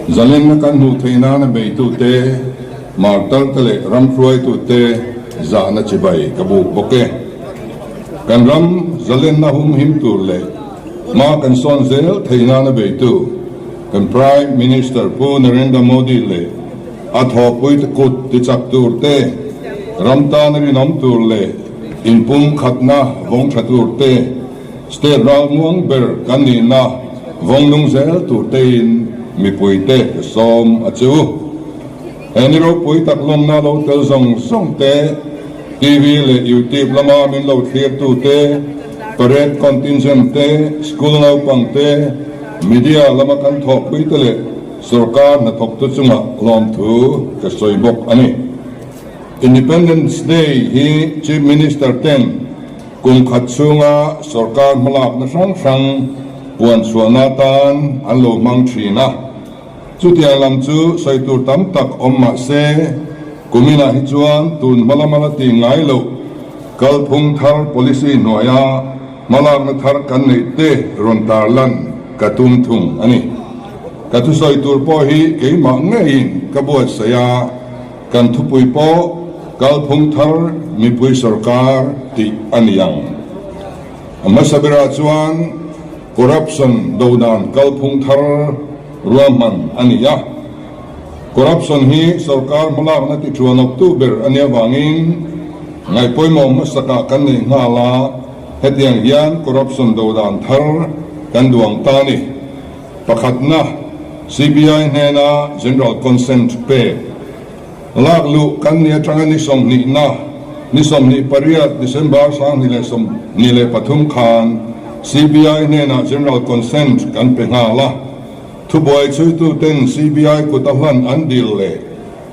Zalenna kan hmuh theih nana beitute, martarte leh ram hruaitute zahna chibai ka buk bawk e. Kan ram zalenna humhim tur leh hma kan sawn zel theih nana beitu kan Prime Minister Pu Narendra Modi leh a thawhpuite kut tichak tur te, ram tana rinawm tur leh inpumkhatna vawng tha tur te, State ralmuang ber kan nihna vawng nung zel tur tein mipuite ka sawm a chu. He ni ropui tak lawmna lo tel zawng zawng te, TV leh YouTube lama min lo thlir tu te, parade contingent te, school naupang te, media lama kan thawhpui te leh sorkar hnathawktu chungah lawmthu ka sawi bawk a ni. Independence Day hi Chief Minister ten Kum khat chhunga sorkar hmalakna hrang hrang puan chhuahna atan an lo hmang thin a. Chutiang lam chu sawi tur tam tak awm mah se, kuminah hi chuan tun hma lama la tih ngai loh kalphung thar policy hnuaia hmalakna thar kan neih te rawn tarlan ka tum thung a ni. Ka thusawi tur pawh hi keimah ngeiin ka buatsaih a. Kan thupui pawh kalphung thar mipui sorkar tih a ni ang. A hmasa berah chuan corruption dodan kalphung thar ruahman a ni a. Corruption hi sorkar hmalakna ti thuanawptu ber a nih avangin ngaihpawimawh hmasakah kan nei nghal a, hetiang hian corruption dodan thar kan duang ta a ni. Pakhatna, CBI hnena General Consent pek lak luh kan ni atanga ni sawmhnihna, ni 28 December 2023 khan CBI hnenah General Consent kan pe nghal a. Thubuai chhuituten CBI kuta hlan an dil leh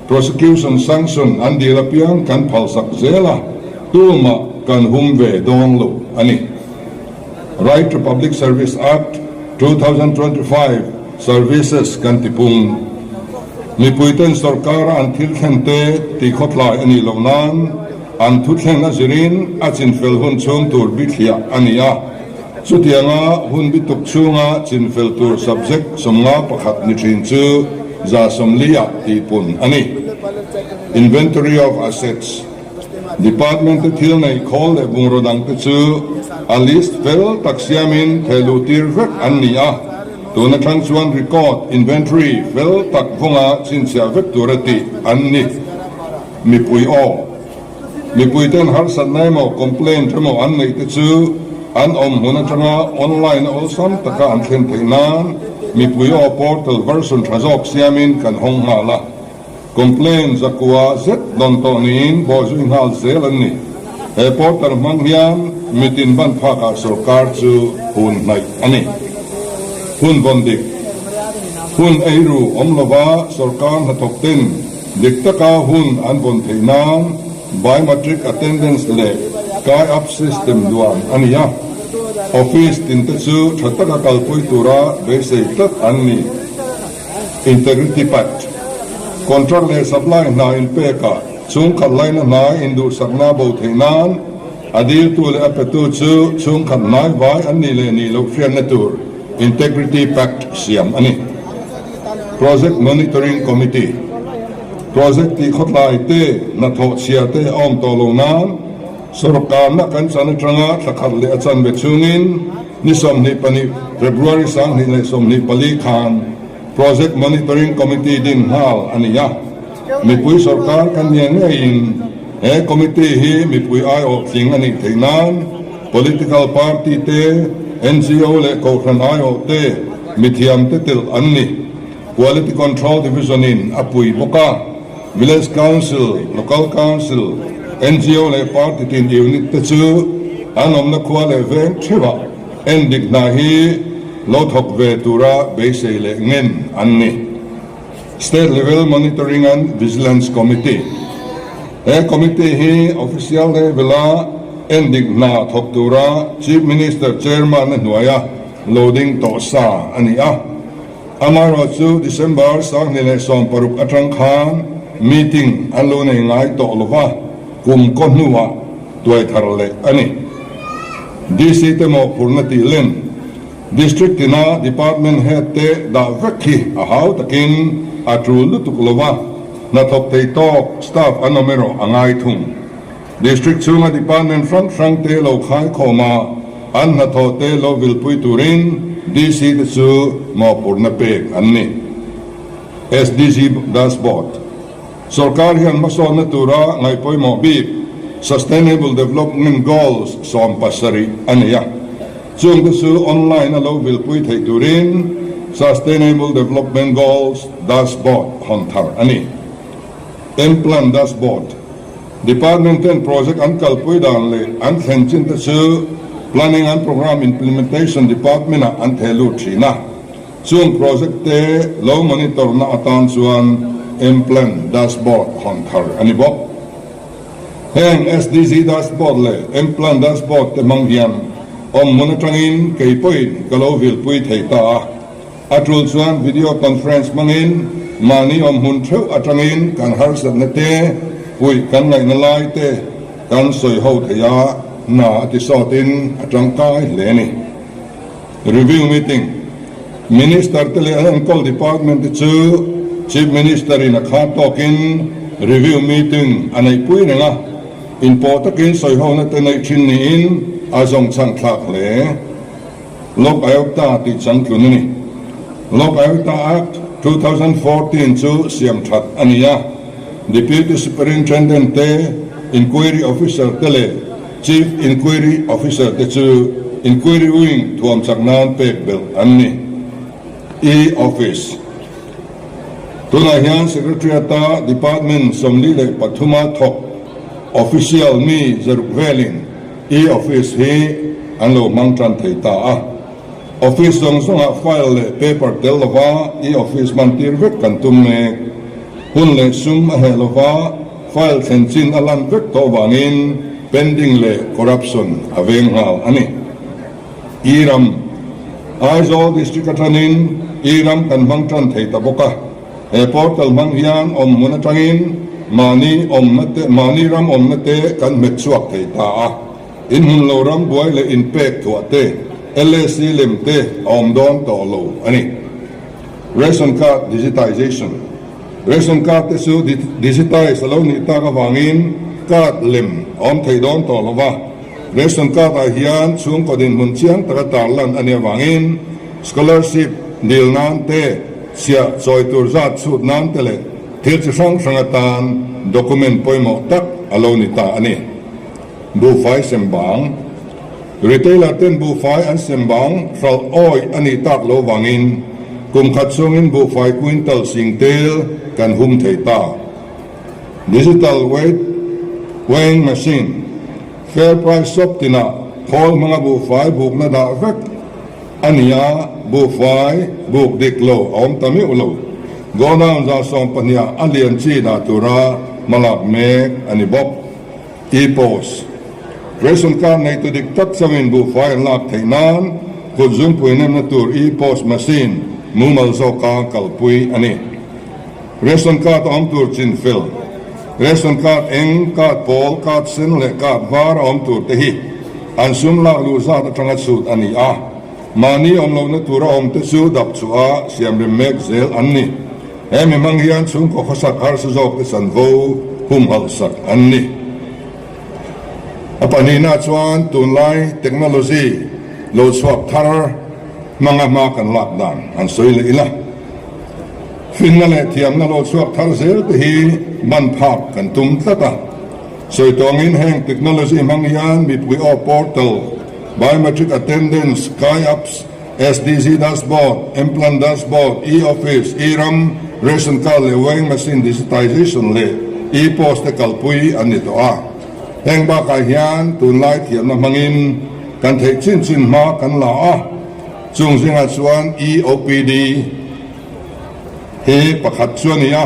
Prosecution sanction an dil apiang kan phalsak zel a, tumah kan hum ve dawn lo a ni. Right to Public Service Act, 2025 Services kan ti pung. Mipuiten sorkara an thil thlen te ti khawtlai a nih loh nan an thu thlen a zirin a chinfel hun chhung tur bithliah a ni a. Chutianga hun bituk chhunga chinfel tur subject 51 ni thin chu 40 ah tihpun a ni. Inventory of Assets. Department te thil neih khawl leh bungraw dang te chu a list fel tak siamin thehluh tir vek an ni a, tun atang chuan record, inventory, fel tak vawnga chhinchhiah vek tura tih an ni. Mipui aw. Mipui ten harsatna emaw complaint emaw an neih te chu an awm hmun atanga online a awlsam taka an thlen theih nan Mipui aw portal version tha zawk siamin kan hawng nghal a. Complaint zakua zet dawn tawh niin bawhzui nghal zel an ni. He portal hmang hian mitin ban phakah sorkar chu hun hnaih a ni. Hun vawn dik, hun eiru awm lova sorkar hnathawk ten dik taka hun an vawn theih nan biometric attendance leh kai up system duan a ni a. Office tinte chu tha taka kalpui tura beisei tlat an ni. Integrity Pact, Contract leh supply hna inpekah chhungkhat laina hnai induhsakna bo theih nan a diltu leh a petu chu chhungkhat hnai vai an nih leh nih loh hriatna tur Integrity Pact siam a ni. Project Monitoring Committee, Project tih khawtlai te, hnathawh chhia te a awm tawh lo nan sorkarna kan chan atanga thla khat leh a chanve chhungin Ni 22 February 2024 khan Project Monitoring Committee din nghal a ni a, mipui sorkar kan nia ngeiin he committee hi mipui aiawh tling a nih theih nan political party te, NGO leh kohhran aiawh te, mithiam te telh an ni. Quality Control Division in a pui bawk a, Village Council, Local Council, NGO leh party tin unit te chu an awmna khua leh veng theuhah endik hna hi lo thawk ve tura beisei leh ngen an ni. State Level Monitoring and Vigilance Committee, He committee hi official level-a endik hna thawk tura Chief Minister Chairman-a hnuaia lo ding tawh sa a ni a. Amaherawhchu December 2016 atang khan meeting an lo nei ngai tawh lo va, kum kaw hnuah tuai thar leh a ni. DC te mawhphurhna tih len. District tina Department Head te dah vek hi a hau takin a tul lutuk lo va, hnathawk thei tawk staff an awm erawh a ngai thung. District chhunga Department hrang hrang te lo khaikhawm a, an hnathawh te lo vilpui turin DC te chu mawhphurhna pek an ni. SDG Dashboard. Sorkar hian hmasawnna tura ngaih pawimawh bik Sustainable Development Goals 70 a nei a. Chungte chu online a lo vilpui theih turin Sustainable Development Goals Dashboard hawn thar a ni. M-Plan Dashboard. Department ten project an kalpui dan leh an thlen chin te chu Planning and Programme Implementation Department ah an theh lut thin a. Chung project te lo monitor na atan chuan M-Plan Dashboard hawn thar a ni bawk. Heng SDG Dashboard leh M-Plan Dashboard te hmang hian awmhmun atangin kei pawhin ka lo vilpui thei ta a. A tul chuan video conference hmangin mahni awmhmun theuh atangin kan harsatna te, puih kan ngaihna lai te kan sawi ho thei a, hna a ti sawtin a tangkai hle a ni. Review meeting, Minister te leh an enkawl department te chu Chief Minister in a khar tawkin review meeting a neihpui reng a, inpawh takin sawihona te neih thin niin a zawng chhan thlak hle. Lok Ayukta tih changtlun a ni. Lok Ayukta Act, 2014 chu siam that a ni a, Deputy Superintendent te, Inquiry Officer te leh Chief Inquiry Officer te chu Inquiry Wing thuam chak nan pek belh an ni. E-Office. Tunah hian Secretariat-a Department 43 a thawk Official mi zaruk velin E-Office hi an lo hmang tan thei ta a. Office zawng zawngah file leh paper tel lova E-Office hman tir vek kan tum mek. Hun leh sum a heh lova file thlen chin a lan vek tawh vangin pending leh corruption a veng nghal a ni. E-Ram, Aizawl District atangin E-Ram kan hmang tan thei ta bawk a. He portal hmang hian awmhmun atangin mahni awmna te, mahni ram awmna te kan hmet chhuak thei ta a. Inhmun lo ram buai leh inpek thuah te, LAC lem te a awm dawn tawh lo a ni. Ration card digitization, Ration card te chu digitize a lo nih tak avangin card lem a awm thei dawn tawh lo va. Ration card ah hian chhungkaw dinhmun chiang taka tarlan a nih avangin scholarship dil nan te, chhiah chawi tur zat chhut nan te leh thil chi hrang hrang atan document pawimawh tak a lo ni ta a ni. Buhfai sem bang, Retailer ten buhfai an sem bang hralh awih a nih tak lo vangin kum khat chhungin buhfai quintal sing tel kan hum thei ta. Digital weight weighing machine, Fair price shop tinah khawl hmanga buhfai bukna dah vek a ni a, buhfai buk dik lo a awm ta meuh lo. Godown 120 ah a lian chi dah tura hmalak mek a ni bawk. E-post, Ration card neitu dik tak changin buhfai an lak theih nan kut zungpui nemna tur e-post machine mumal zawka kalpui a ni. Ration card a awm tur chin fel, Ration card eng, card pawl, card sen leh card var a awm tur te hi an sum lak luh zat atanga chhut a ni a, mahni awm lohna tura awm te chu dap chhuah a siamrem mek zel an ni. He mi hmang hian chhungkaw khawsak harsa zawkte chanvo humhalh sak an ni. A pahnihna chuan tunlai technology lo chhuak thar hmanga hma kan lak dan han sawi leh ila. Finna leh thiamna lo chhuak thar zel te hi ban phak kan tum tlat a. Sawi tawngin heng technology hmang hian mipui aw portal, biometric attendance, sky apps, SDG Dashboard, M-Plan Dashboard, E-Office, E-Ram, Ration Card leh Weighing Machine Digitization leh E-Post te kalpui an ni tawh a. Heng bakah hian tunlai thiamna hmangin kan theih chin chin hma kan la a, chung zingah chuan E-OPD hi pakhat chu a ni a,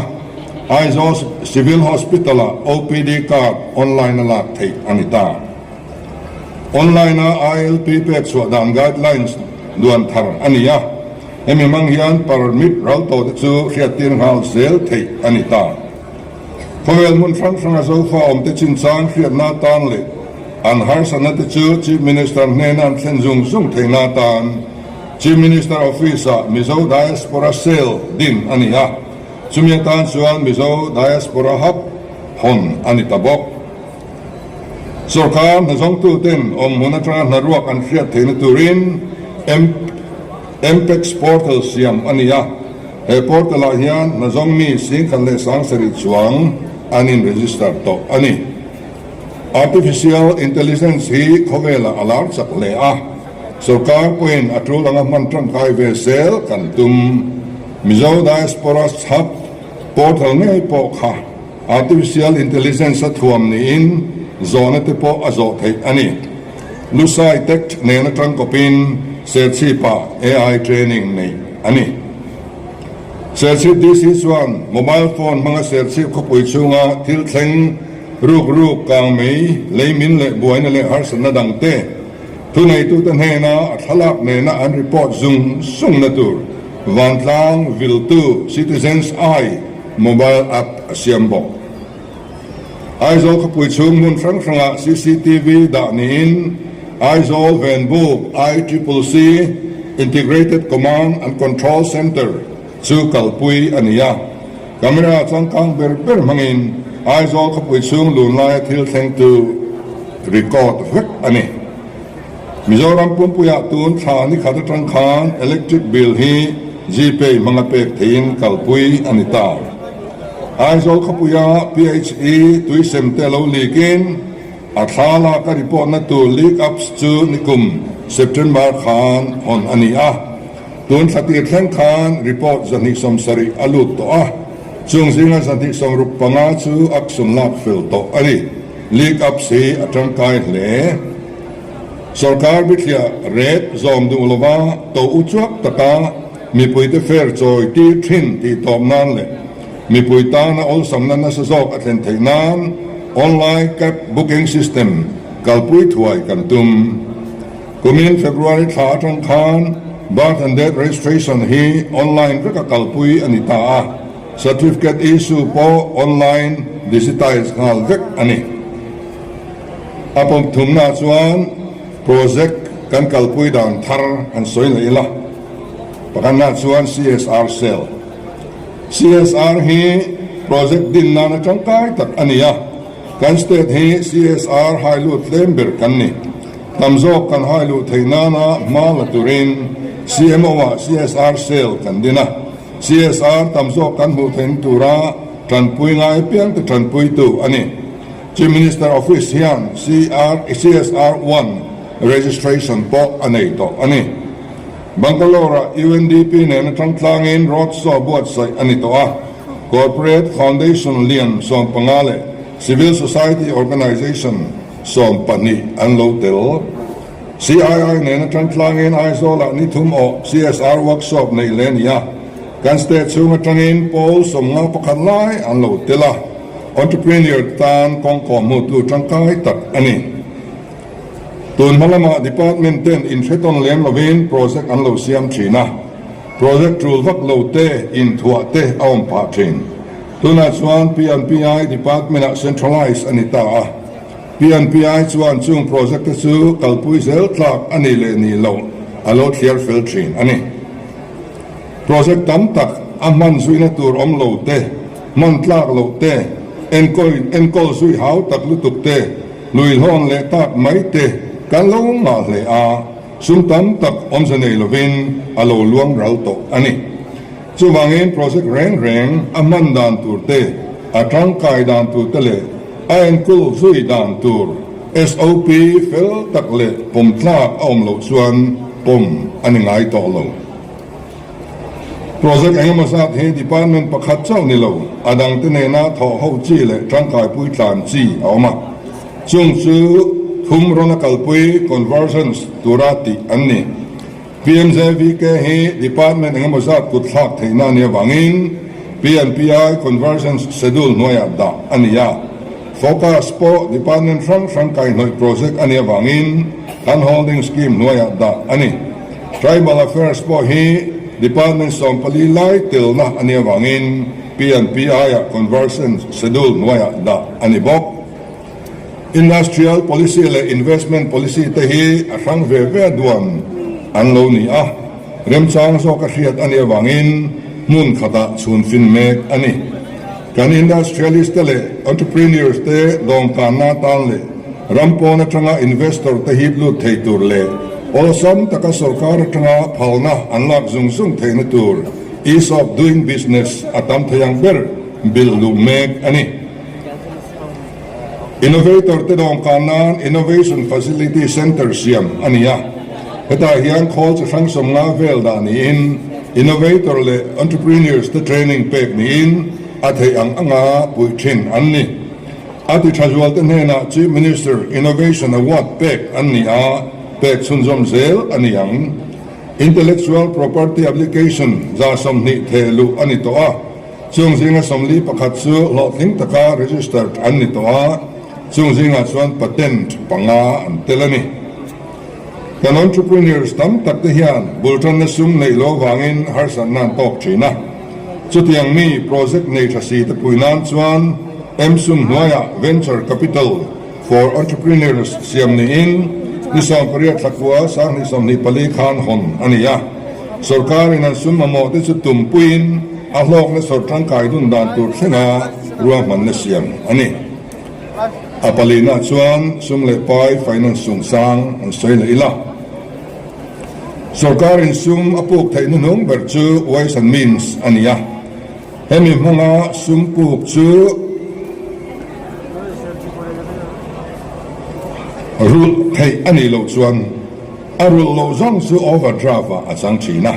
Aizawl Civil Hospital-ah OPD card online a lak theih a ni ta. Online-a ILP pek chhuah dan guidelines duan thar a ni a, hemi hmang hian permit ral tawh te chu hriattir nghal zel theih a ni ta. Khawvel hmun hrang hranga Zofa awmte chinchang hriatna atan leh an harsatna te chu Chief Minister hnena an thlen zung zung theihna atan. Chief Minister Office-ah Mizo Diaspora Cell din a ni a, chumi atan chuan Mizo Diaspora Hub hawn a ni ta bawk. Sorkar hnazawngtuten awmhmun atanga hnaruak an hriat theihna turin MPEX portal siam a ni a, he portal-ah hian hnazawng mi singkhat leh sangsarih chuang an in-register tawh a ni. Artificial Intelligence hi khawvelah a lar chak hle a, sorkar pawhin a tul anga hman tangkai ve zel kan tum. Mizo Diaspora Hub portal ngei pawh kha Artificial Intelligence a thuam niin zawhna te pawh a zawh theih a ni. Lusai Tech nena tangkawpin Serchhip-ah AI training neih a ni. Serchhip DC chuan mobile phone hmanga Serchhip khawpui chhunga thil thleng ruk ruk, kang mei, lei min leh buaina leh harsatna dangte thuneitute hnena a thlalak nena an report zung zungna tur vantlang viltu Citizens Eye mobile app a siam bawk. Aizawl khawpui chhung hmun hrang hrangah cctv dah niin Aizawl Venbuk ICCC, Integrated Command and Control Centre, chu kalpui a ni a. Camera changkang ber ber hmangin Aizawl khawpui chhung lun laia thil thlengtu record vek a ni. Mizoram pumpuiah tun thla ni khat atang khan electric bill hi Gpay hmanga pek theihin kalpui a ni ta. Aizawl khawpuia PHE tuisem te lo leak-in a thla laka report na tur leak ups chu nikum September khan hawn a ni a. Tun thla tir thleng khan report 270 a lut tawh a, chung zinga 265 chu action lak fel tawh a ni. Leak ups hi a tangkai hle. Sorkar bithliah ret zawm duh lova to u chuak taka mipuite fair chawi tir thin tih tawp nan leh mipui tana awlsamna nasa zawk a thlen theih nan online cab booking system kalpui thuai kan tum. Kumin February thla atang khan birth and death registration hi online veka kalpui a ni ta a, certificate issue pawh online digitize nghal vek a ni. A pawm thumna chuan project kan kalpui dan thar an sawi leh ila. Pakhatna chuan CSR Cell. CSR hi project din nana tangkai tak a ni a, kan state hi CSR hai lut tlem ber kan ni. Tam zawk kan hai luh theih nana hma la turin CMO-ah CSR Cell kan din a. CSR tam zawk kan hmuh theihna tura tanpui ngai apiangte tanpuitu a ni. Chief Minister Office hian CSR one registration pawh a nei tawh a ni. Bangalore-ah UNDP nena tangtlangin road show buatsaih a ni tawh a, Corporate Foundation lian 15 leh Civil Society Organisation 12 an lo tel. CII nena tangtlangin Aizawl-ah ni thum awh CSR workshop neih leh a ni a, kan state chhung atangin pawl 51 lai an lo tel a. Entrepreneur tan kawngkaw hmutu tangkai tak a ni. Tun hma lamah department ten inhretawn lem lovin project an lo siam thin a, project tul vak lo te, inthuah te a awm phah thin. Tunah chuan PNPI department-ah centralise a ni ta a, PNPI chuan chung project te chu kalpui zel tlak a ni leh ni lo a lo thliar fel thin a ni. Project tam tak a hman zuina tur awm lo te, hman tlak loh te, enkawl enkawl zui hau tak lutuk te, lui hlawn leh tak mai te kan lo ngah hle a, sum tam tak awmze nei lovin a lo luang ral tawh a ni. Chuvangin project reng reng a hman dan tur te, a tangkai dan tur te leh a enkawl zui dan tur SOP fel tak leh pawm tlak a awm loh chuan pawm a ni ngai tawh lo. Project eng emaw zat hi department pakhat chauh ni lo, a dangte nena thawh ho chi leh tangkaipui tlan chi a awm a. Chung chu thum rawn a kalpui, convergence, tura tih an ni. PMJVK hi department eng emaw zat kut thlak theihna a nih avangin PNPI convergence schedule hnuaiah dah a ni a. Focus pawh department hrang hrang kaihhnawih project a nih avangin hand holding scheme hnuaiah dah a ni. Tribal Affairs pawh hi Department 14 lai telna a nih avangin PNPI-ah Conversion Schedule hnuaiah dah a ni bawk. Industrial Policy leh Investment Policy te hi a hrang ve ve duan an lo ni a. Remchang zawka hriat a nih avangin hmun khatah chhun fin mek a ni. Kan industrialist te leh entrepreneurs te dawmkanna atan leh ram pawn atanga investor te hip lut thei tur leh awlsam taka sorkar atanga phalna an lak zung zung theihna tur ease of doing business a tam thei ang ber bilh luh mek a ni. Innovator te dawmkan nan Innovation Facility Centre siam a ni a, hetah hian khawl chi hrang 50 vel dah niin Innovator leh Entrepreneurs te training pek niin a theih ang anga puih thin an ni. A ti tha zual te hnenah Chief Minister Innovation Award pek an ni a, pek chhunzawm zel a ni ang. Intellectual Property Application 120 theh luh a ni tawh a. Chung zinga 41 chu hlawhtling taka registered an ni tawh a, chung zingah chuan patent panga an tel a ni. Kan entrepreneurs tam tak te hian bul tanna sum neih loh avangin harsatna an tawk thin a. Chutiang mi project nei tha si te pui nan chuan MSUM hnuaiah Venture Capital for Entrepreneurs siam niin ni 18 thla kua 2024 khan hawn a ni a. Sorkarin an sum mamawh te chu tumpuiin a hlawkna sawr tangkai dun dan tur thlenga ruahmanna siam a ni. A palina chuan sum leh pai finance chungchang an sawi leh ila. Sorkarin sum a puk theih hnuhnung ber chu Ways and Means a ni a. Hemi hmanga sum puk chu rulh theih a nih loh chuan a rulh loh zawng chu overdraft ah a chang thin a.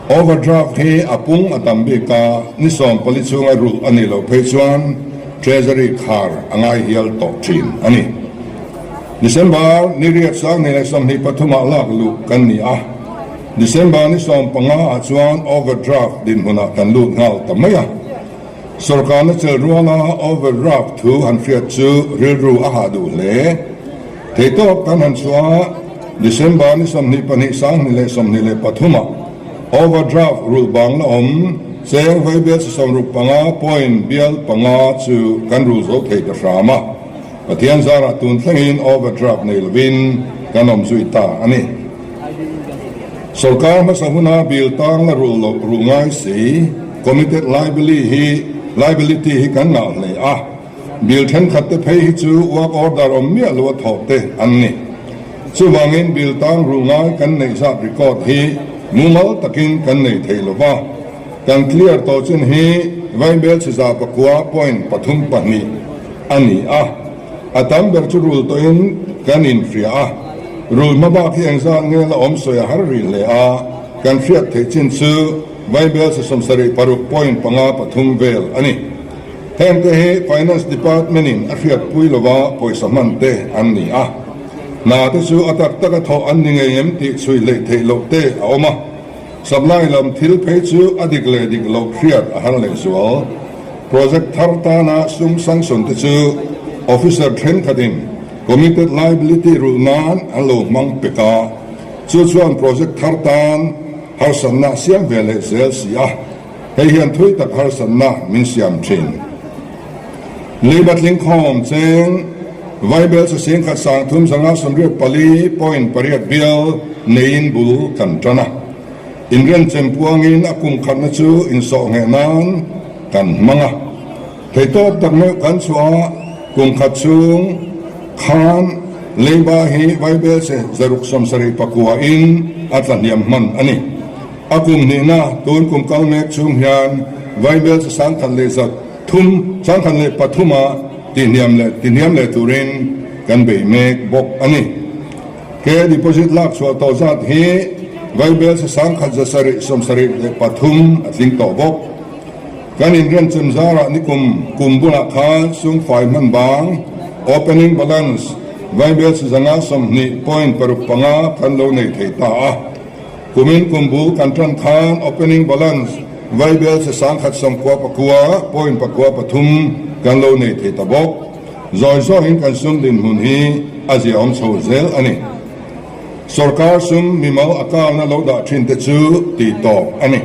Overdraft hi a pung a tam bik a, ni 14 chhunga rulh a nih loh phei chuan Treasury khar a ngai hial tawh thin a ni. December ni riat 2023 ah lak luh kan ni a. December ni 15 ah chuan overdraft dinhmunah kan lut nghal ta mai a. Sorkarna chelh ruala overdraft thu han hriat chu rilru a hah duh hle. Theitawp kan han chhuah a, December ni 22 2023 ah overdraft rulh bang la awm cheng vaibel chi 65 point bial panga chu kan rul zo thei ta hram a. Pathian zarah tun thlengin overdraft nei lovin kan awm zui ta a ni. Sorkar hmasa huna bill tang la rulh loh rulh ngai si, committed liability hi liability hi kan ngah hle a. Bill thenkhat te phei hi chu work order awm miah lo a thawh te an ni. Chuvangin bill tang rulh ngai kan neih zat record hi mumal takin kan nei thei lo va. Kan clear tawh chin hi Vaibel chhiza pakua point pathum pahnih a ni a. A tam ber chu rul tawhin kan inhria a, rul hma bak hi engzat nge la awm sawi a har rih hle a, kan hriat theih chin chu Vaibel sa 76 point panga pathum vel a ni. Hengte hi Finance Department in a hriatpui lova pawisa hman te an ni a, hna te chu a tak taka thawh an ni ngei em tih chhui hleih theih loh te a awm a. Supply lam thil phei chu a dik leh dik loh hriat a har lehzual. Project thar tana sum sanction te chu officer thenkhatin committed liability rulh nan an lo hmang pek a, chu chuan project thar tan harsatna a siam ve leh zel si a, hei hian thui tak harsatna min siam thin. Leiba tlingkhawm cheng Vaibel sasengkhat 3584 point pariat bial neiin bul kan tan a. Inrenchem puangin a kum khatna chu insawh ngheh nan kan hmang a. Theitawp tak meuh kan chhuah a, kum khat chhung khan leiba hi Vaibel che 679 in a tla hniam hman a ni. A kum hnihna tun kum kal mek chhung hian Vaibel che sangkhat leh zat thum, 103 a tihniam leh tihniam leh turin kan bei mek bawk a ni. He deposit lak chhuah tawh zat hi Vaibel sa 1773 a tling tawh bawk. Kan inrenchem zarah nikum kum bulah khan sum fai hman bang, opening balance, Vaibel sa 520 point paruk panga kan lo nei thei ta a. Kumin kum bul kan tan khan opening balance Vaibel sa 1099 point pakua pathum kan lo nei thei ta bawk. Zawi zawiin kan sum dinhmun hi a ziaawm chho zel a ni. Sorkar sum mimal account-a lo dah thin te chu tih tawp a ni.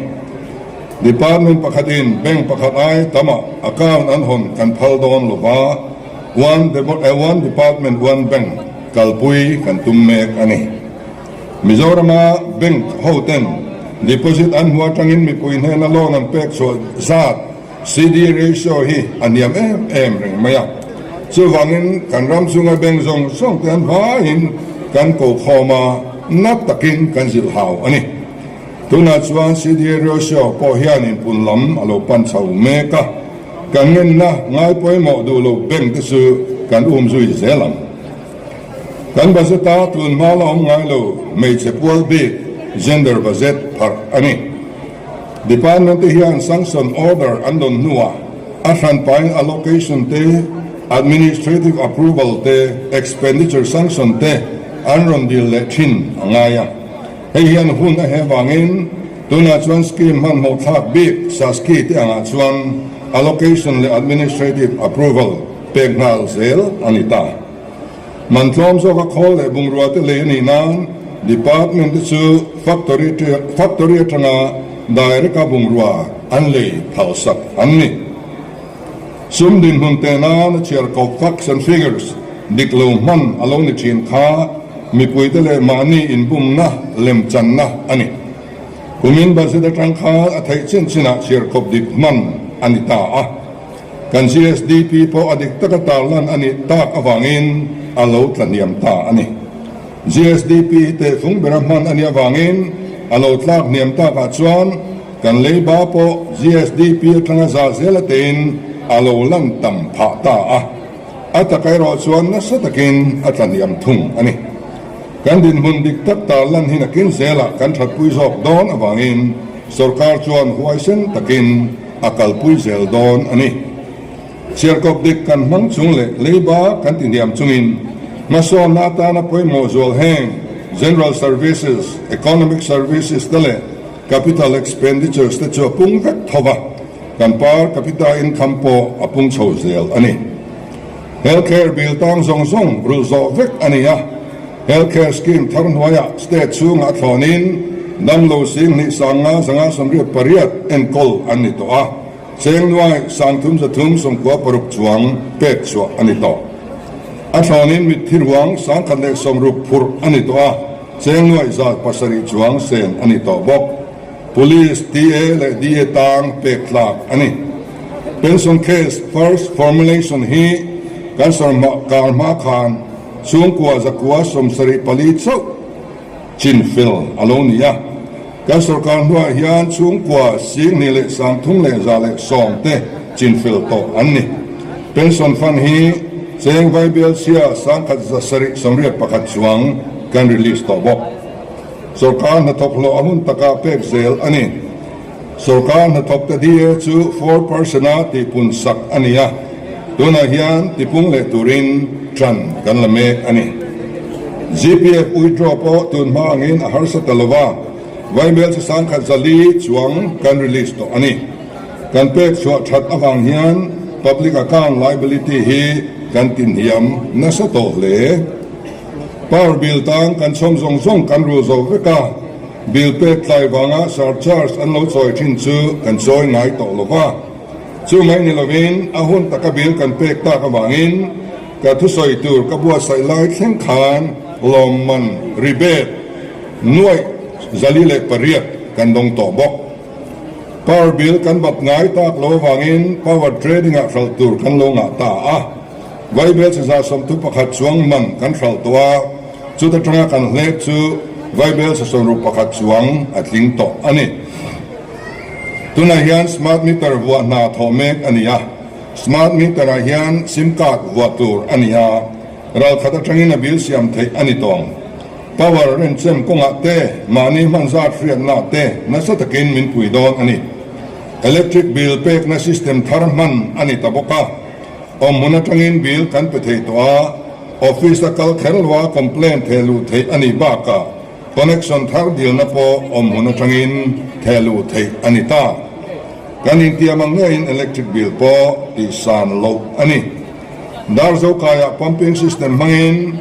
Department pakhatin bank pakhat ai tamah account an hawn kan phal dawn lo va, one one department one bank kalpui kan tum mek a ni. Mizorama bank hoten. Deposit an hmu atangin mipui hnena loan an pek chhuah zat CD ratio hi a hniam em em reng mai a. Chuvangin kan ram chunga bank zawng zawng te an vaiin kan ko khawm a, na takin kan zilh hau a ni. Tunah chuan CD ratio pawh hianin pun lam a lo pan chho mek a, kan ngenna ngai pawimawh duh lo bank te chu kan um zui zel ang. Kan budget a tun hma la awm ngai lo hmeichhe pual bik gender budget pharh a ni. Department te hian sanction order an dawn hnuah a hranpain allocation te, administrative approval te, expenditure sanction te an rawn dil leh thin a ngai a. Hei hian hun a he vangin tunah chuan scheme hmanhmawh thlak bik SASCI te angah chuan allocation leh administrative approval pek nghal zel a ni ta. Man tlawm zawka khawl leh bungrua te lei a nih nan department te chu factory factory atanga direct a bungrua an lei phalsak an ni. Sum dinhmun teh nan a chhiar kawp facts and figures dik lo hman a lo ni thin kha mipuite leh mahni inbumna lemchanna a ni. Kumin budget atang khan a theih chin chinah chhiar kawp dik hman a ni ta a. Kan GSDP pawh a dik taka tarlan a nih tak avangin a lo tla hniam ta a ni. GSDP hi tehfung bera hman a nih avangin a lo tlak hniam takah chuan kan leiba pawh GSDP atanga za zel atein a lo lan tam phah ta a. A taka erawh chuan nasa takin a tla hniam thung a ni. Kan dinhmun dik tak tarlan hi nakin zelah kan thatpui zawk dawn avangin sorkar chuan huaisen takin a kalpui zel dawn a ni. Chhiarkawp dik kan hmang chung leh leiba kan ti hniam chungin hmasawnna atana pawimawh zual heng General Services, Economic Services te leh Capital Expenditures te chu a pung vek tho va, kan per capita income pawh a pung chho zel a ni. Health Care bill tang zawng zawng rulh zawh vek a ni a. Health Care Scheme thar hnuaiah state chhungah a thlawnin damlo 25 598 enkawl an ni tawh a, cheng nuai 3396 chuang pek chhuah a ni tawh. A thlawnin mitthi ruang 160 phurh a ni tawh a, cheng nuai 700 chuang sen a ni tawh bawk. Police, TA leh DA tang pek tlak a ni. Pension case first formulation hi kan sawrkar hma khan Chhungkua zakua 74 chauh chin fel a lo ni a. Kan sorkar hnuah hian chhungkua 21,310 te chin fel tawh an ni. Pension Fund hi cheng vaibelchhia 1,781 chuang kan release tawh bawk. Sorkar hnathawk hlawh a hun takah pek zel a ni. Sorkar hnathawkte DA chu 4% a tihpun sak a ni a, tunah hian tipung leh turin ṭan kan la mek a ni. GPF withdraw pawh tun hma angin a harsa ta lo va, vaimel chi 1400 chuang kan release tawh a ni. Kan pek chhuah ṭhat avang hian public account liability hi kan tinhiam nasa tawh hle. Power bill tan kan chhawm zawng zawng kan rul zo vek a. Bill pek tlai vanga surcharge an lo chawi thin chu kan chawi ngai tawh lo va. Chu mai ni lovin a hun taka bill kan pek tak avangin ka thusawi tur ka buatsaih lai thleng khan lawmman rebate nuaih 408 kan dawng tawh bawk. Power bill kan bat ngai tak lo avangin power trading ah hralh tur kan lo ngah ta a. Vaibel chi 131 chuang man kan hralh tawh a. Chuta tanga kan hlek chu Vaibel 61 chuang a tling tawh a ni. Tunah hian smart meter vuah hna thawh mek a ni a, smart meter ah hian sim card vuah tur a ni a, ralkhat atangin a bill siam theih a ni tawng. Power renchem kawngah te, mahni hman zat hriatna te nasa takin min pui dawn a ni. Electric bill pekna system thar hman a ni ta bawk a, awmhmun atangin bill kan pe thei tawh a, Office a kal kher lo a complaint theh luh theih a nih bakah connection thar dilna pawh awmhmun atangin theh luh theih a ni ta. Kan intiam ang ngeiin electric bill pawh tihsan loh a ni. Darzo kaiah pumping system hmangin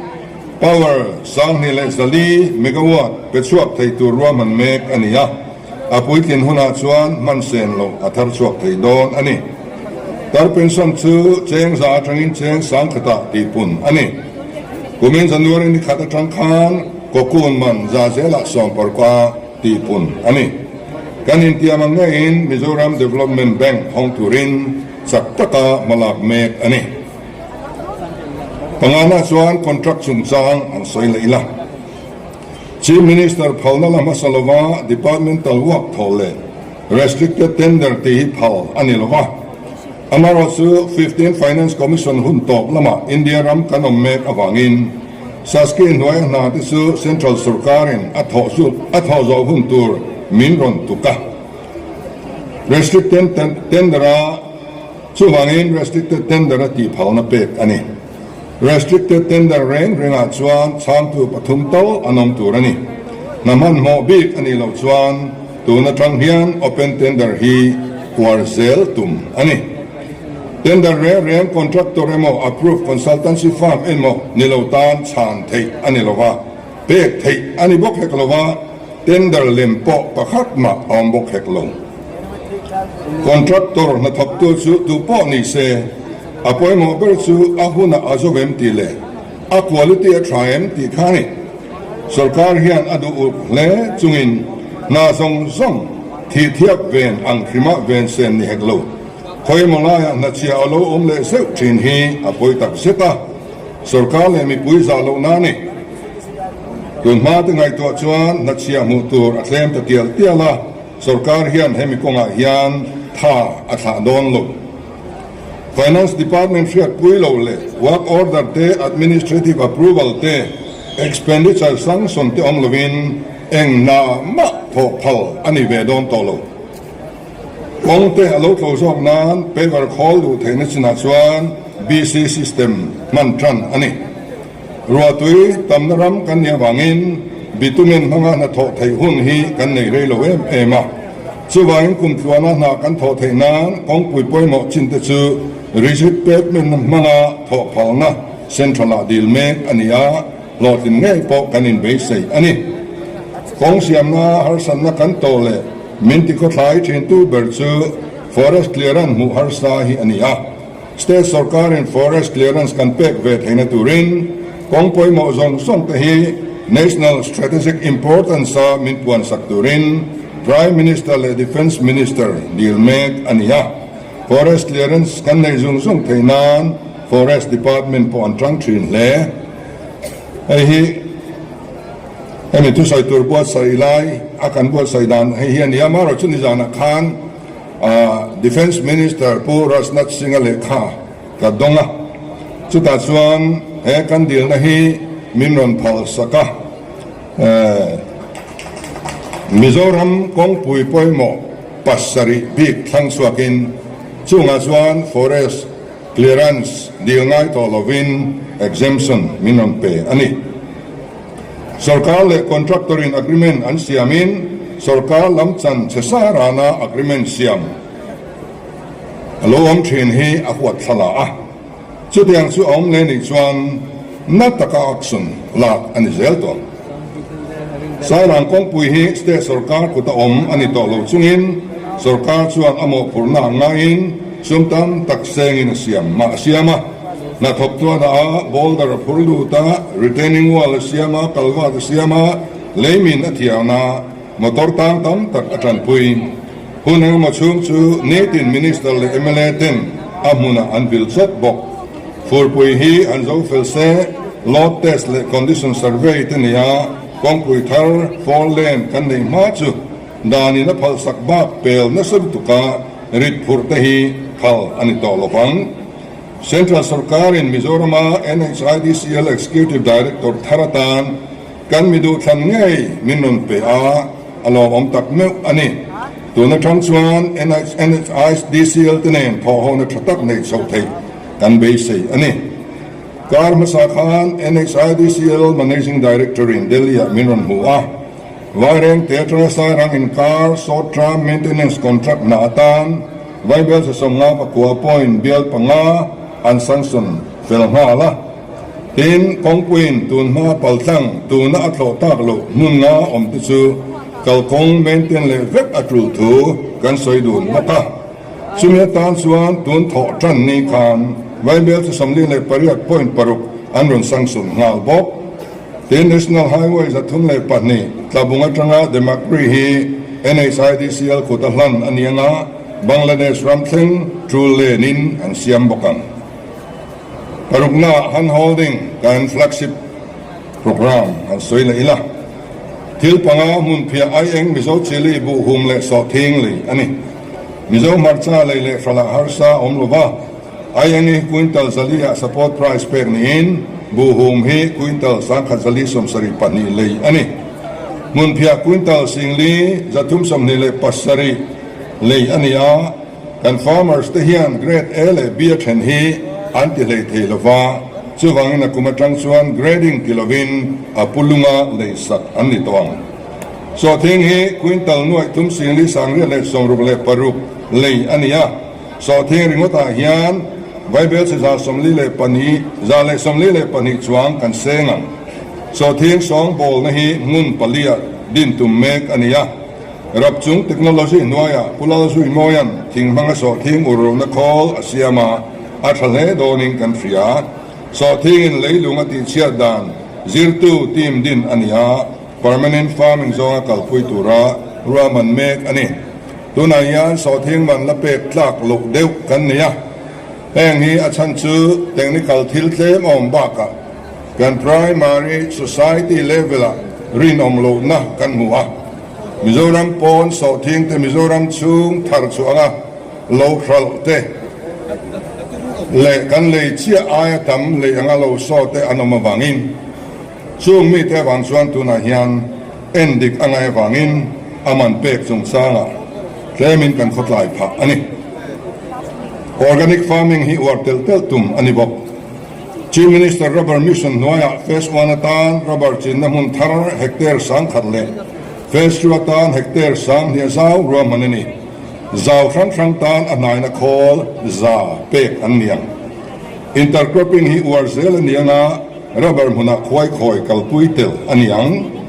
power 2104 megawatt pe chhuak thei tur ruahman mek a ni a, a puitlin hunah chuan hman sen loh a thar chhuak thei dawn a ni. Tar pension chu cheng za atangin cheng 1000ah tihpun a ni. Kumin January ni khat atang khan cocoon man za zelah 14 tihpun a ni. Kan intiam ang ngeiin Mizoram Development Bank hawng turin chak taka hmalak mek a ni. Pangana chuan contract chungchang an sawi leh ila. Chief Minister phalna la hmasa lova departmental work thaw leh restricted tender tih hi phal a ni lova. Amaherawhchu Fifteenth Finance Commission hun tawp lamah India ram kan awm mek avangin Saski hnuaia hna te chu Central sorkarin a thawh a thawh zawh hun tur min rawn tuk a. Restricted tender a chuvangin restricted tender a tih phalna pek a ni. Restricted tender reng rengah chuan chhangtu pathum tal an awm tur a ni. Hna hmanhmawh bik a nih loh chuan tun atang hian open tender hi uar zel tum a ni. Tender reng reng contractor emaw approved consultancy firm emaw ni lo tan chhan theih a ni lo va, pek theih a ni bawk hek lo va, tender lem pawh pakhat mah a awm bawk hek lo. Contractor hnathawktu chu tu pawh ni se, a pawimawh ber chu a hunah a zo em tih leh a quality a tha em tih kha a ni. Sorkar hian a duh ulh hle chungin hna zawng zawng thih thiap ven ang hrimah ven sen ni hek lo. Khawimaw laiah hnachhia a lo awm leh zeuh thin hi a pawi tak zet a, sorkar leh mipui zah lohna a ni. Tun hma te ngaihtuah chuan hnachhia hmuh tur a thlem ta tial tial a, sorkar hian hemi kawngah hian tha a thlah dawn lo. Finance Department hriatpui lo leh work order te, administrative approval te, expenditure sanction te awm lovin eng hna mah thawh phal a ni ve dawn tawh lo. Kawng te a lo tlo zawk nan paver khawl duh theihna chinah chuan BC system hman tan a ni. Ruahtui tamna ram kan nih avangin bitumen hmanga hnathawh theih hun hi kan nei rei lo em em a. Chuvangin kum tluana hna kan thawh theih nan kawngpui pawimawh chin te chu rigid pavement hmanga thawh phalna central ah dil mek a ni a, hlawhtlin ngei pawh kan inbeisei a ni. Kawng siamna harsatna kan tawh leh Min tikhawthlai thintu ber chu Forest Clearance hmuh harsa hi a ni a. State sorkarin Forest Clearance kan pek ve theihna turin kawng pawimawh zawng zawng te hi National Strategic Importance-a min puansak turin Prime Minister leh Defence Minister dil mek a ni a. Forest Clearance kan neih zung zung theih nan Forest Department pawh an tang thin hle. Hei hi. Hemi thusawi tur buatsaih lai a kan buatsaih dan hei hi a ni a, amaherawh chu nizanah khan Defence Minister Pu Rajnath Singh-a lehkha ka dawng a, chutah chuan he kan dilna hi min rawn phal sak a, Mizoram kawngpui pawimawh pasarih bik thlang chhuakin chungah chuan Forest Clearance dil ngai tawh lovin exemption min rawn pe a ni. Sorkar leh contractor in agreement an siamin sorkar lam chan che sa rana agreement siam a lo awm thin hi a huat thla la a, chutiang chu a awm leh nih chuan na taka action lak a ni zel tawh. Sairang kawngpui hi state sorkar kuta awm a ni tawh lo chungin sorkar chuan a mawhphurhna ang ngaiin sum tam tak sengin a siam mah a siam a. Hnathawk chuan a boulder a phur lut a, retaining wall a siam a, culvert a siam a, leimin a thian a, motor tang tam tak a tanpui. Hun engemaw chhung chu nitin Minister leh mla ten a hmunah an vil chawp bawk. Furpui hi an zo fel se, load test leh condition survey te nia kawngpui thar four lane kan neih hma chu danin a phalsak bak pel nasa lutuka rit phurh te hi phal a ni tawh lovang. Central sorkarin Mizorama NHIDCL Executive Director thar atan kan mi duhthlan ngei min rawn pe a, a lawmawm tak meuh a ni. Tun atang chuan NHIDCL te nen thawhhawna tha tak neih chhoh theih kan beisei a ni. Kar hmasa khan NHIDCL Managing Director-in Delhi-ah min rawn hmu a, Vairengte atanga Sairang inkar short term maintenance contract hna atan Vaibel 50 pakua point bial panga an sanction fel nghal a. Tin, kawngpuiin tun hma paltlang tuna a tlawh tak loh hmun nga awm te chu kalkawng maintain leh vek a tul thu kan sawi dun bawk a. Chumi atan chuan tun thawh tan ni khan Vaibel 48 point paruk an rawn sanction nghal bawk. Tin, National Highway 302 Tlabung atanga Demakri hi. NHIDCL kut a hlan a ni anga Bangladesh ram thleng tul lenin an siam bawk ang. Parukna hand holding kan flagship program han sawi leh ila. Thil panga hmun phiah aieng Mizo chili buh hum leh sawhthing lei a ni. Mizo hmarcha lei leh hralah harsa awm lova aieng hi quintal zali ah support price pek niin buh hum hi quintal 1472 lei a ni. Hmun phiah quintal singli 327 lei a ni a. Kan farmers te hian grade A leh B a then hi an ti hlei thei lova, chuvangin a kum atang chuan grading ti lovin a pu lunga lei sak an ni tawh ang. Sawhthing hi quintal nuaih thum singli sangriat leh 66 lei a ni a, sawhthing ringawtah hian vaibelchhe 142 142 chuang kan seng ang. Sawhthing sawngbawlna hi hmun paliah din tum mek a ni a. Rap chung technology hnuaiah Pu Lalzuimawia'n thing hmanga sawhthing urruna khawl a siam a, a tha hle dawnin kan hria. Sawhthingin leilung a tihchhiat dan zirtu team din a ni a, permanent farming zawnga kalpui tura ruahman mek a ni. Tunah hian sawhthing man la pek tlak loh deuh kan nei a, heng hi a chhan chu technical thil tlem awm bakah kan primary society level-ah rinawm lohna kan hmu a. Mizoram pawn sawhthing te Mizoram chhung thar chhuah anga lo hralh te leh kan lei chiah aia tam lei anga lo saw te an awm avangin chung mite avang chuan tunah hian en dik a ngaih avangin a man pek chungchangah tlemin kan khawtlai phah a ni. Organic farming hi uar telh telh tum a ni bawk. Chief Minister Rubber Mission hnuaiah Phase One atan rubber chinna hmun thar hectare 1000 leh Phase Two atan hectare 2000 zau ruahman a ni. Zau hrang hrang tan a hnaina khawl za pek an ni ang. Intercropping hi uar zel a ni anga rubber hmunah khuai khawi kalpui tel a ni ang.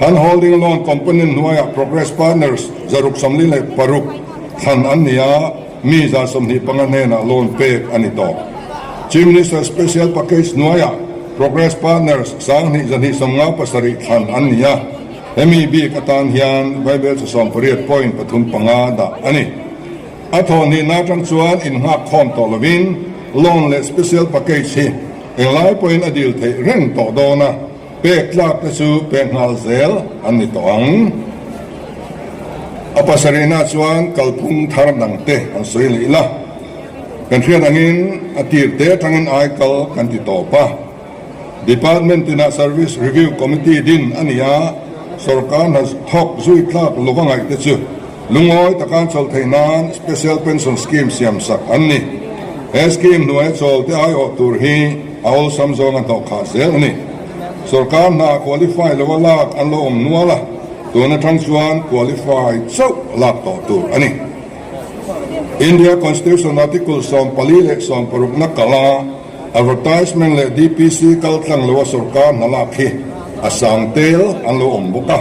Hand Holding Loan Component hnuaiah Progress Partners 646 thlan an ni a. Mi 25 hnenah loan pek a ni tawh. Chief Minister Special Package hnuaiah Progress Partners 2257 thlan an ni a, hemi bik atan hian vaibelchhe 18.35 dah a ni. A thawhhnihna atang chuan innghak khawm tawh lovin loan leh special package hi englai pawhin a dil theih reng tawh dawn a, Pek tlak te chu pek nghal zel an ni tawh ang. A pasarihna chuan kalphung thar dang te an sawi leh ila. Kan hriat angin a tir te atangin ai kal kan ti tawp a. Department tinah Service Review Committee din a ni a, sorkar hna thawk zui tlak lova ngaih te chu lungawi taka an chawl theih nan Special Pension Scheme siam sak an ni. He scheme hnuaia chawl te aiawh tur hi a awlsam zawng a hnawh khah zel a ni. Sorkar hna qualify loa lak an lo awm nual a, tun atang chuan qualify chauh lak tawh tur a ni. India Constitution Article 46 na kala advertisement leh DPC kaltlang loa sorkar hna lak hi a sang tel an lo awm bawk a.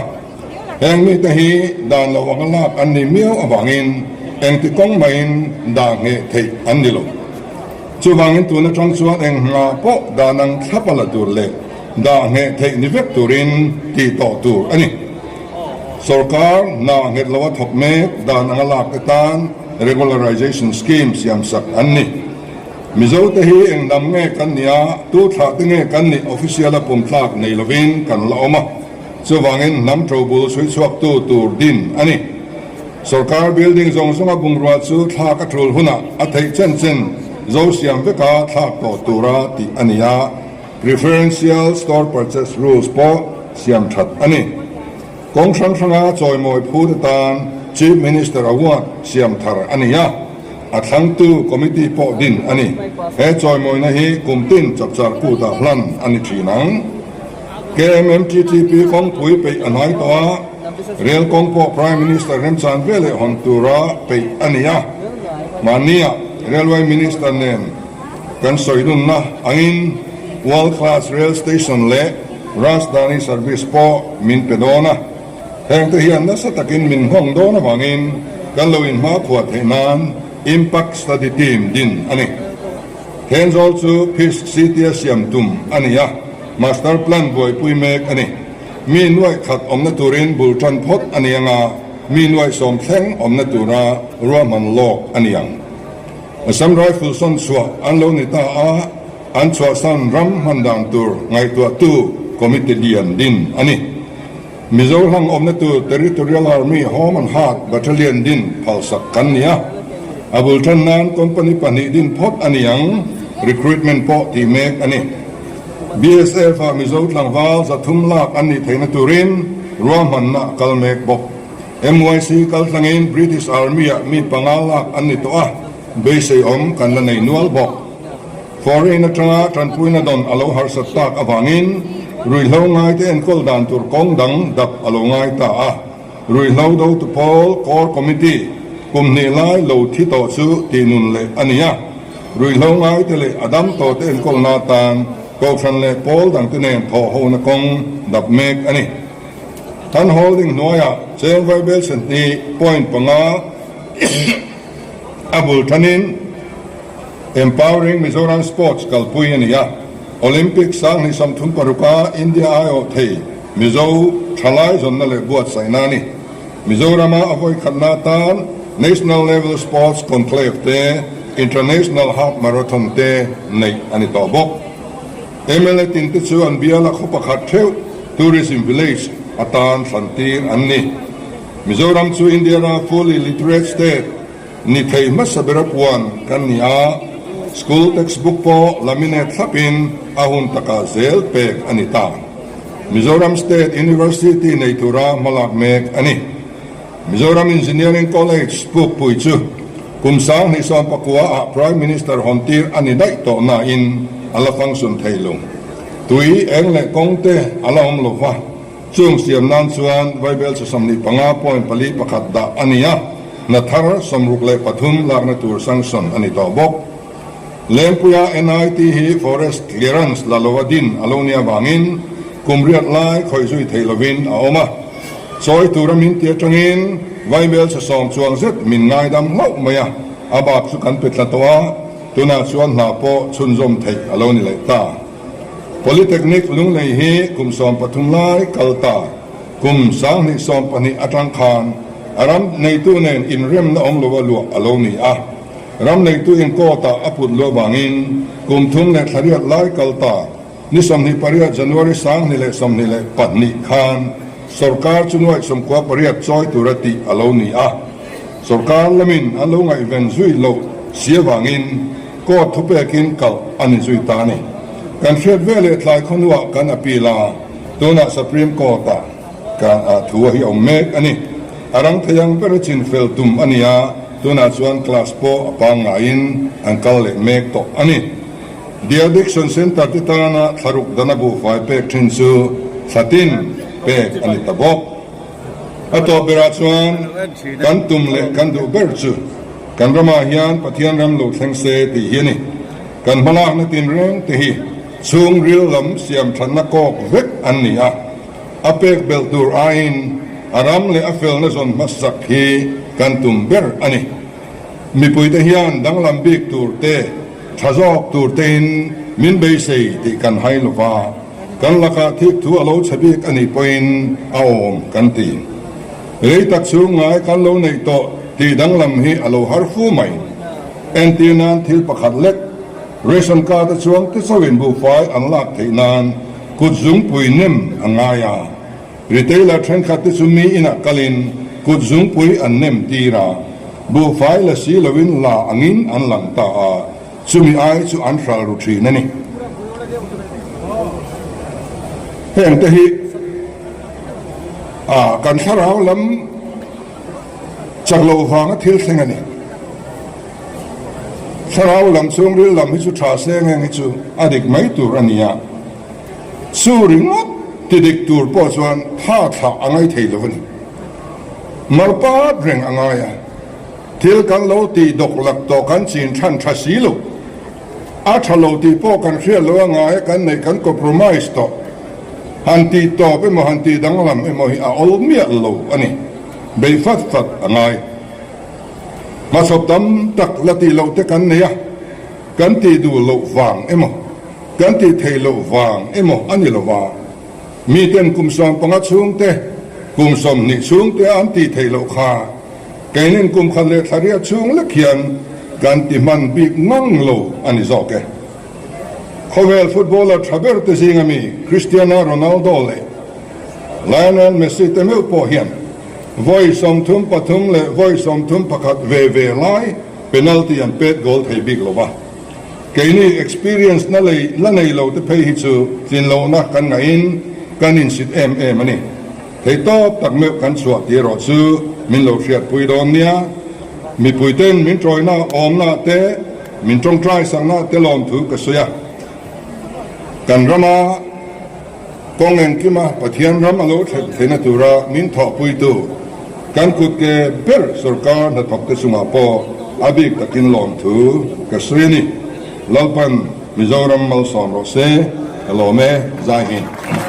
Heng mite hi dan lo anga lak an ni miau avangin engti kawng maiin dah ngheh theih an ni lo. Chuvangin tun atang chuan eng hna pawh dan ang thlap a la tur leh dah ngheh theih ni vek turin tih tawh tur a ni. Sorkar hna nghet loa thawk mek dan anga lak te tan regularization scheme siamsak an ni. Mizo te hi eng hnam nge kan nih a, tu thlah te nge kan nih official a pumtlak nei lovin kan la awm a. Chuvangin hnam ṭobul chhui chhuaktu tur din a ni. Sorkar building zawng zawnga bungrua chu thlak a ṭul hunah a theih chen chen zo siam veka thlak tawh tura tih a ni a, Preferential Store Purchase Rules pawh siam ṭhat a ni. Kawng hrang hranga chawimawi phut atan Chief Minister Award siam thar a ni a, a thlangtu committee pawh din a ni. He chawimawina hi kum tin chapchar kutah hlan a ni ṭhin ang. KMMTTP kawngpui peih a hnai tawh a, rel kawng pawh Prime Minister remchan ve leh hawn tura peih a ni a. Mahnia Railway Minister nen kan sawi nunna angin World Class Rail Station leh Rajdhani Service pawh min pe dawn a, hengte hian nasa takin min nghawng dawn avangin kan lo inhmakhua theih nan Impact Study Team din a ni. Thenzawl chu Peace City-a siam tum a ni a, Master Plan buaipui mek a ni. Mi nuaih khat awmna turin bul tan phawt a ni anga. mi nuaihsawm thleng awmna tura ruahman lawk a ni ang. Assam Rifles sawn chhuah an lo ni ta a, an chhuahsan ram hman dan tur ngaihtuahtu committee lian din a ni. Mizo hlang awmna tur Territorial Army Home and Heart Battalion din phalsak kan ni a, a bul tan nan company pahnih din phawt a ni ang, recruitment pawh tih mek a ni. BSF ah Mizo tlangval 300 lak an nih theihna turin ruahmanna a kal mek bawk. MYC kal tlangin British Army ah mi panga lak an ni tawh a, beisei awm kan la nei nual bawk. Foreign atanga tanpuina dawn a lo harsat tak avangin ruihhlo ngaite enkawl dan tur kawng dang dap a lo ngai ta a. Ruihhlo dotu pawl Core Committee kum hnih lai lo thi tawh chu tihnun leh a ni a. Ruihhlo ngaite leh a dam tawhte enkawlna atan kohhran leh pawl dangte nen thawhhona kawng dap mek a ni. Tan Holding hnuaiah cheng vaibel senhnih point panga a bul thanin, Empowering Mizoram Sports kalpui a ni a, Olympic 2036 a India aiawh thei Mizo thalai zawnna leh buatsaihna a ni. Mizorama a vawikhatna atan National Level Sports Conclave te, International Half Marathon te neih a ni tawh bawk. Mla tin te chu an biala khaw pakhat theuh Tourism Village atan thlantir an ni. Mizoram chu India ra fully literate state Ni thei hmasa bera puan kan ni a, school textbook pawh laminate thlapin a hun takah zel pek a ni ta. Mizoram State University nei tura hmalak mek a ni. Mizoram Engineering College pukpui chu kum 2019 ah Prime Minister hawn tir a ni daih tawh nain a la function thei lo. Tui, eng leh kawng te a la awm lo va. Chung siam nan chuan vaibel chi 25 point pali pakhat dah a ni a, hna thar 63 lakna tur sanction a ni tawh bawk. Lengpuia NIT hi forest clearance la lova din a lo nia vangin kum riat lai khawih zui theih lovin a awm a. Chawi tura min ti atangin vaibel chi sawm chuang zet min ngaidam hlauh mai a, a bak chu kan pe tla tawh a, tunah chuan hna pawh chhunzawm theih a lo ni leh ta. Polytechnic Lunglei hi kum 13 lai kal ta, kum 2012 atang khan a ram neitu nen inremna awm lova luah a lo ni a. Ram neitu in court ah a put luah vangin kum thum leh thlariat lai kal ta, ni 28 January 2022 khan sorkar chu nuaih 98 chawi tura tih a lo ni a. Sorkar lamin an lo ngaihven zui loh si avangin Court thupekin kalh a ni zui ta a ni. Kan hriat ve leh tlai khawhnuah kan appeal a, tunah Supreme Court-ah kan thu a hi awm mek a ni. A rang thei ang ber a chin fel tum a ni a, tunah chuan class pawh a pangngaiin an kal leh mek tawh a ni. De Addiction Centre te tana thlaruk dana buhfai pek thin chu thlatin pek a ni ta bawk. A tawp berah chuan kan tum leh kan duh ber chu kan ramah hian Pathian ram lo thleng se tih hi a ni. Kan hmalakna tinreng te hi chhungril lam siam thatna kawk vek an ni a, a pek belh tur aiin a ram leh a felna zawn hmasak hi kan tum ber a ni. Mipuite hian danglam bik tur te, tha zawk tur tein min beisei tih kan hai lo va. Kan lakah thik thu a lo chhe bik a nih pawhin a awm kan ti. Rei tak chhung ngai kan lo neih tawh tih danglam hi a lo har fu mai. Entir nan thil pakhat lek, ration card a chuang te chauhin buhfai an lak theih nan kut zungpui nem a ngai a. Retailer thenkhat te chu mi inah kalin kut zungpui an nem tir a, buhfai la si loin la angin an lang ta a. Chumi ai chu an hral ru thin a ni. Heng te hi a kan thlarau lam chak loh vanga thil thleng a ni. Thlarau lam chhungril lam hi chu tha se ngeng hi chu a dik mai tur a ni a. Chu ringawt ti dik tur pawh chuan tha thlah a ngai thei lo a ni. Marpat reng a ngai a. Thil kan lo tih dawk lak tawh kan chin than tha si lo. A tha lo tih pawh kan hriat lo a ngai a kan neih kan compromise tawh. Han tih tawp emaw han tih danglam emaw hi a awl miah lo a ni. Bei fat fat a ngai. Hmachhawp tam tak la tih loh te kan nei a, kan tih duh loh vang emaw kan tih theih loh vang emaw a ni lo va. Miten kum 15 chhungte. Kum 20 chhung te an tih theih loh kha keinin kum khat leh thla riat chhung lek hian kan ti hman bik ngang lo a ni zawk e. Khawvel footballer tha ber te zinga mi Cristiano Ronaldo leh Lionel Messi te meuh pawh hian vawi 33 leh vawi 31 ve ve lai penalty an pet goal thei bik lo va. Keini experience na lei la nei lo te phei hi chu tlin lohna kan ngaihin kan insit em em a ni. Thei tawp tak meuh kan chhuah tih erawh chu min lo hriatpui dawn nia. Mipuiten min tawina awmna te, min tawngtai sakna te lawmthu ka sawi a. Kan rama kawng engkima Pathian ram a lo thlen theihna tura min thawhpuitu kan kutke ber sorkar hnathawkte chungah pawh a bik takin lawmthu ka sawi a ni. Lalpan Mizoram malsawm rawh se, ka lawm e, zai hi.